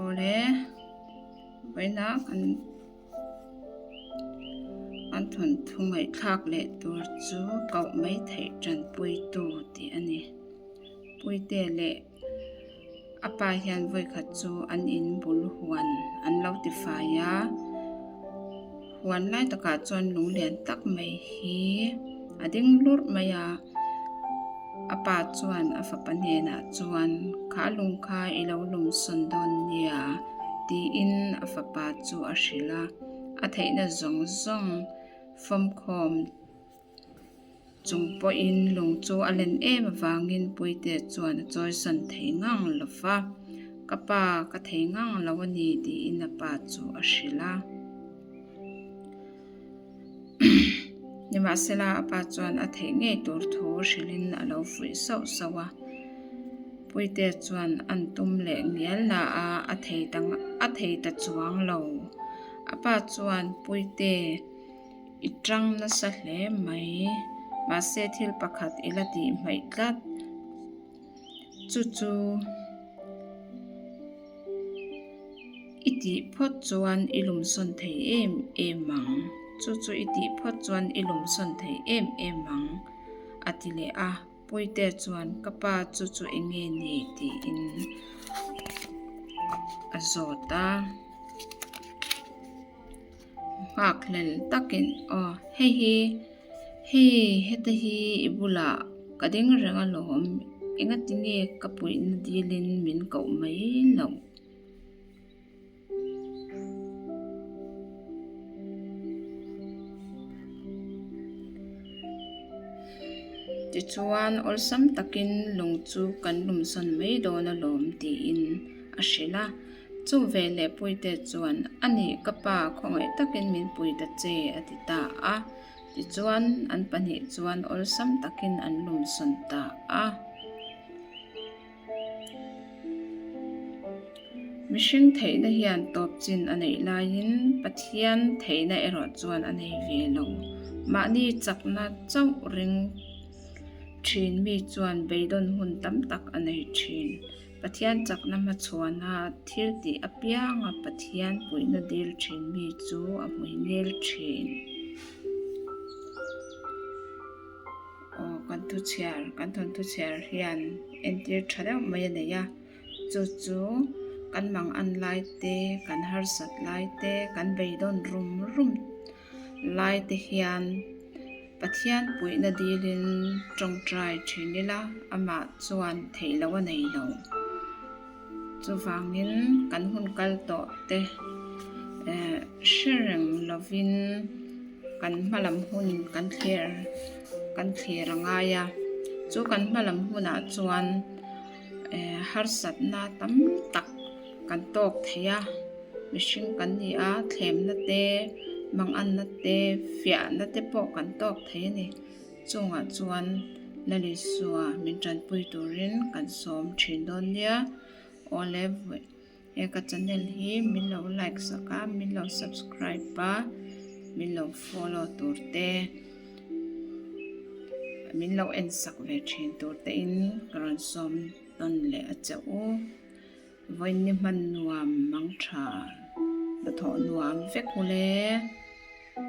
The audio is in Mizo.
Awle vawiina kan an thawnthu ngaihthlak leh tur chu koh mai theih tanpuitu tih a ni. Puite leh a pa hian vawikhat chu an in bul huan an lo ti fai a, huan lai takah chuan lung lian tak mai hi a ding lurh mai a. A pa chuan a fapa hnenah chuan kha lung kha i lo lum sawn dawn nia tiin a fapa chu a hrilh a, a theihna zawng zawng fawmkhawm chung pawhin lung chu a len em avangin Puite chuan a chawisawn thei ngang lo va, Ka pa ka thei ngang lo a ni tiin a pa chu a hrilh a. Nimahsela a pa chuan a theih ngei tur thu hrilhin a lo fuih sauh sauh a. Puite chuan an tum leh ngial na a, a thei ta a thei ta chuang lo. A pa chuan Puite i tang nasa hle mai, mahse thil pakhat i la tih hmaih tlat. Chu chu i tih phawt chuan i lumsawn thei em em ang, chu chu i tih phawt chuan i lumsawn thei em em ang, a ti leh a. Puite chuan ka pa chu chu eng nge ni tiin a zawt a. Nghakhlel takin aw hei hi hei heta hi i bulah ka ding reng alawm engati nge ka puihna dilin min koh mai loh. Tichuan awlsam takin lung chu kan lumsawn mai dawn alawm tiin a hrilh a. Chu veleh Puite chuan, A nih ka pa, khawngaih takin min pui ta che, a ti ta a. Tichuan, an pahnih chuan awlsam takin an lumsawn ta a. Mihring theihna hian tawp chin a neih laiin Pathian theihna erawh chuan a nei ve lo. Mahni chakna chauh ring thin mi chuan beidawn hun tam tak a nei thin. Pathian chakna hmachhuana thil tih apianga Pathian puihna dil thin mi chu a hmuingil thin. Aw kan thu chhiar kan thawnthu chhiar hian entir tha deuh mai a nei a chu chu kan mang an lai te kan harsat lai te kan beidawn rum rum lai te hian Pathian puihna dilin tawngtai thin ila amah chuan theih loh a nei lo. Chuvangin kan hun kal tawh te eh hre reng lovin kan hma lam hun kan thlir kan thlir a ngai a, chu kan hma lam hunah chuan eh harsatna tam tak kan tawk thei a, mihring kan ni a thlemna te manganna te fiahna te pawh kan tawk thei a ni. Chungah chuan Lalisua min tanpui turin kan sawm thin dawn nia. Awle he ka channel hi min lo like sak a, min lo subscribe a, min lo follow tur te, min lo en sak ve thin tur te in ka rawn sawm tawn leh a che u. Vawiin ni hman nuam mang tha hnathawh nuam vek ule.